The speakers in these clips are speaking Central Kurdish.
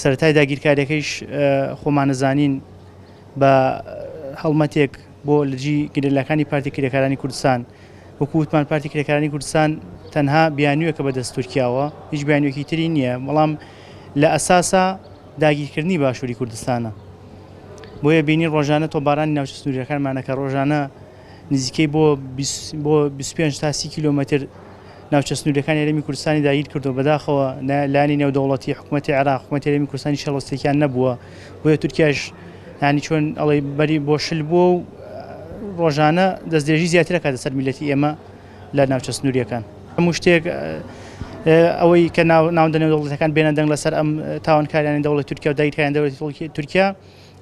سەرەتای داگیرکاریەکەیش خۆمانەزانین بە هەڵمەتێک بۆ لەجی گەریلاکانی پارتی کرێکارانی کوردستان وەکو وتمان پارتی کرێکارانی کوردستان تەنها بیانوویەکە بەدەست تورکیاوە هیچ بیانوویەکی تری نییە بەڵام لە ئەساسا داگیرکردنی باشووری کوردستانە بۆیە بینی ڕۆژانە تۆپبارانی ناوچە سنووریەکانمانە کە ڕۆژانە نزیکەی بۆ بۆ 25 تا 30 کیلۆمەتر ناوچە سنووریەکانی هەرێمی کوردستانی داگیر کردو بەداخەوە لایەنی نێودەوڵەتی حکوومەتی عێراق حکوومەتی هەرێمی کوردستانی هەڵوێستێکیان نەبووە بۆیە تورکیاش ینی چۆن ئەڵێ بەری بۆ شل بووە و ڕۆژانە دەستدرێژی زیاتر ئەکاتە سەر میلەتی ئێمە لە ناوچە سنووریەکان. هەموو شتێک ئەوەی کە ناوەندە نێودەوڵەتیەکان بێنە دەنگ لەسەر ئەم تاوانکاریانەی دەوڵەتی تورکیا و داگیرکاریانی دەوڵەتی تورکیا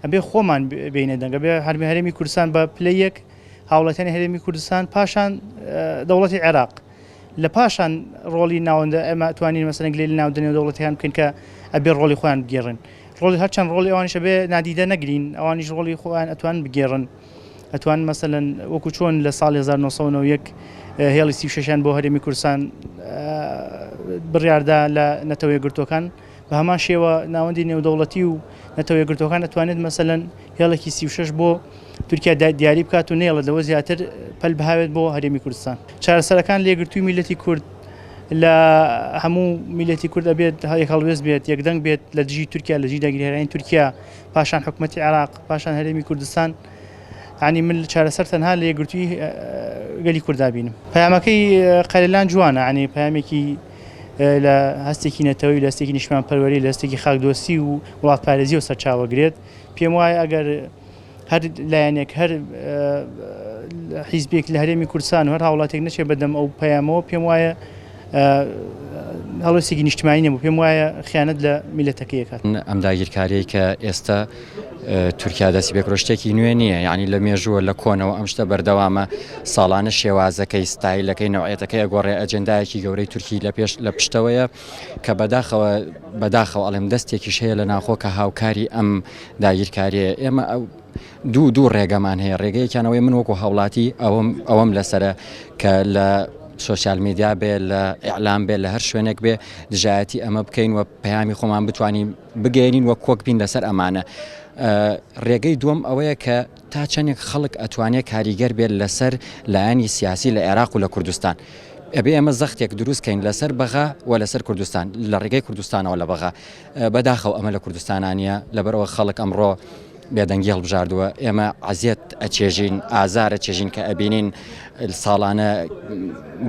ئەبێ خۆمان بێینە دەنگ ئەبێ هەرێمی کوردستان بە پلەی یەک هاوڵاتیانی هەرێمی کوردستان پاشان دەوڵەتی عێراق لە پاشان ڕۆڵی ناوەندە ئێمە توانین مەسەلەن گلەی لە ناوەندە نێودەوڵەتیەکان بکەین کە ئەبێ ڕۆڵی خۆیان بگێڕن ڕۆڵی هەرچەند ڕۆڵی ئەوانیش ئەبێ نادیدە نەگرین ئەوانیش ڕۆڵی خۆیان ئەتوان بگێڕن ئەتوان مەسەلەن وەکو چۆن لە ساڵی 1991 هێڵی 36یان بۆ هەرێمی کوردستان بڕیاردا لە نەتەوە یەکگرتووەکان بە هەمان شێوە ناوەندی نێودەوڵەتی و نەتەوە یەکگرتووەکان ئەتوانێت مەسەلەن هێڵێکی 36 بۆ تورکیا دیاری بکات و نەیەڵێت لەوە زیاتر پەل بهاوێت بۆ هەرێمی کوردستان. چارەسەرەکان لە یەکگرتووی میللەتی کورد لە هەموو میللەتی کورد ئەبێت یەک هەڵوێست بێت، یەکدەنگ بێت لە دژی تورکیا، لە دژی داگیرکارانی تورکیا، پاشان حکومەتی عێراق، پاشان هەرێمی کوردستان. یانی من چارەسەر تەنها لە یەکگرتووی گەلی کوردا بینم. پەیامەکەی قەرەلان جوانە، یانی پەیامێکی لە هەستێکی نەتەوەی، لە هەستێکی نیشتمانپەروەری، لە هەستێکی خاکدۆستی و وڵاتپارێزیەوە سەرچاوە گرێت. پێم وایە ئەگەر هەر لایەنێک هەر حیزبێک لە هەرێمی کوردستان و هەر هاوڵاتێک نەچێت بەدەم ئەو پەیامەوە پێم وایە هەڵوێستێکی نیشتمانی نەبوو پێم وایە خیانەت لە میلەتەکەی ئەکات. ئەم داگیرکاریەی کە ئێستا تورکیا دەستی پێکردوە شتێکی نوێ نییە یعنی لە مێژووە لە کۆنەوە ئەم شتە بەردەوامە ساڵانە شێوازەکەی ستایلەکەی نەوعێتەکەی ئەگۆڕێ ئەجێندایەکی گەورەی تورکی لە پێش لە پشتەوەیە کە بەداخەوە بەداخەوە ئەڵێم دەستێکیش هەیە لە ناخۆ کە هاوکاری ئەم داگیرکاریە ئێمە ئەو دوو دوو ڕێگەمان هەیە ڕێگەیەکیان ئەوەی من وەکو هاوڵاتی ئەوەم ئەوەم لەسرە کە لە سۆسیال میدیا بێ لە ئیعلام بێ لە هەر شوێنێک بێ دژایەتی ئەمە بکەین و پەیامی خۆمان بتوانین بگەێنین وە کۆک بین لەسەر ئەمانە ڕێگەی دووەم ئەوەیە کە تا چەندێک خەڵک ئەتوانێت کاریگەر بێت لەسەر لایەنی سیاسی لە عێراق و لە کوردستان. ئەبێ ئێمە زەختێک دروست کەین لەسەر بەغا و لەسەر کوردستان لە ڕێگەی کوردستانەوە لە بەغا. بەداخەوە ئەمە لە کوردستانا نییە، لەبەرئەوە خەڵک ئەمڕۆ بێدەنگی هەڵبژاردووە. ئێمە عەزیەت ئەچێژین، ئازار ئەچێژین کە ئەبینین ساڵانە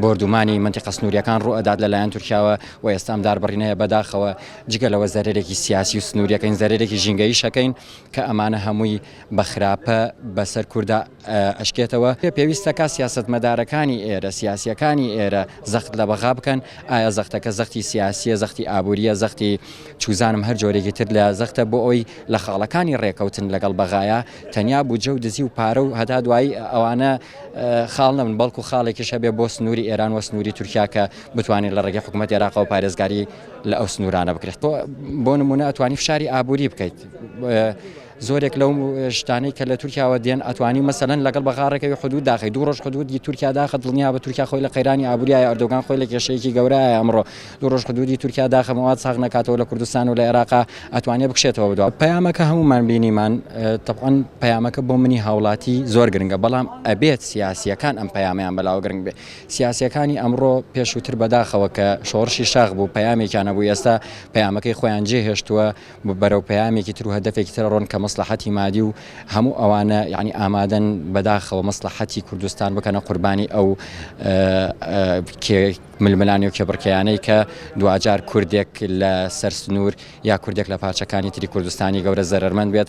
بۆردومانی مەنتیقە سنووریەکان ڕوو ئەدات لەلایەن تورکیاوە و ئێستا ئەم داربڕینەیە بەداخەوە جگە لەوە زەرەرێکی سیاسی و سنووریەکەین زەرەرێکی ژینگەییش ئەکەین کە ئەمانە هەمووی بە خراپە بەسەر کوردا ئەشکێتەوە. پێویستە کا سیاسەتمەدارەکانی ئێرە، سیاسییەکانی ئێرە زەخت لە بەغا بکەن، ئایا زەختەکە زەختی سیاسییە، زەختی ئابوورییە، زەختی چوزانم هەر جۆرێکی تر لە زەختە بۆ ئەوەی لە خاڵەکانی ڕێکەوتن لەگەڵ بەغایا تەنیا بودجە و دزی و پارە و هەتا دوایی ئەوانە خاڵ نەبن، بەڵکو خاڵێکیش هەبێ بۆ سنووری ئێران و سنووری تورکیا کە بتوانێت لە ڕێگەی حکوومەتی عێراقەوە پارێزگاری لە ئەو سنوورانە بکرێت. بۆ نموونە ئەتوانی فشاری ئابووری بکەیت. زۆرێک لەو شتانەی کە لە تورکیاوە دێن ئەتوانی مەسەلەن لەگەڵ بەغا ڕێکەوی حدود داخی دوو ڕۆژ حدودی تورکیا داخە دڵنیا بە تورکیا خۆی لە قەیرانی ئابووریایە ئەردۆگان خۆی لە کێشەیەکی گەورەیە ئەمڕۆ دوو ڕۆژ حدودی تورکیا داخە مواد ساغ نەکاتەوە لە کوردستان و لە عێراقا ئەتوانێ بکشێتەوە بدووە پەیامەکە هەمومان بینیمان تەبعەن پەیامەکە بۆ منی هاوڵاتی زۆر گرنگە بەڵام ئەبێت سیاسیەکان ئەم پەیامیان بەلاوە گرنگ بێ سیاسیەکانی ئەمڕۆ پێشووتر بەداخەوە کە شۆڕشی شاخ بوو پەیامێکیان هەبوو ئێستا پەیامەکەی خۆیان جێهێشتووە بەرەو پەیامێکی تر و هەدەفێکی تر ئەڕۆن کە مەسڵەحەتی مادی و هەموو ئەوانە یانی ئامادەن بەداخەوە مەسڵەحەتی کوردستان بکەنە قوربانی ئەو ململانێ و کێبڕکێیانەی کە دواجار کوردێک لە سەر سنوور یا کوردێک لە پارچەکانی تری کوردستانی گەورە زەرەرمەند بێت.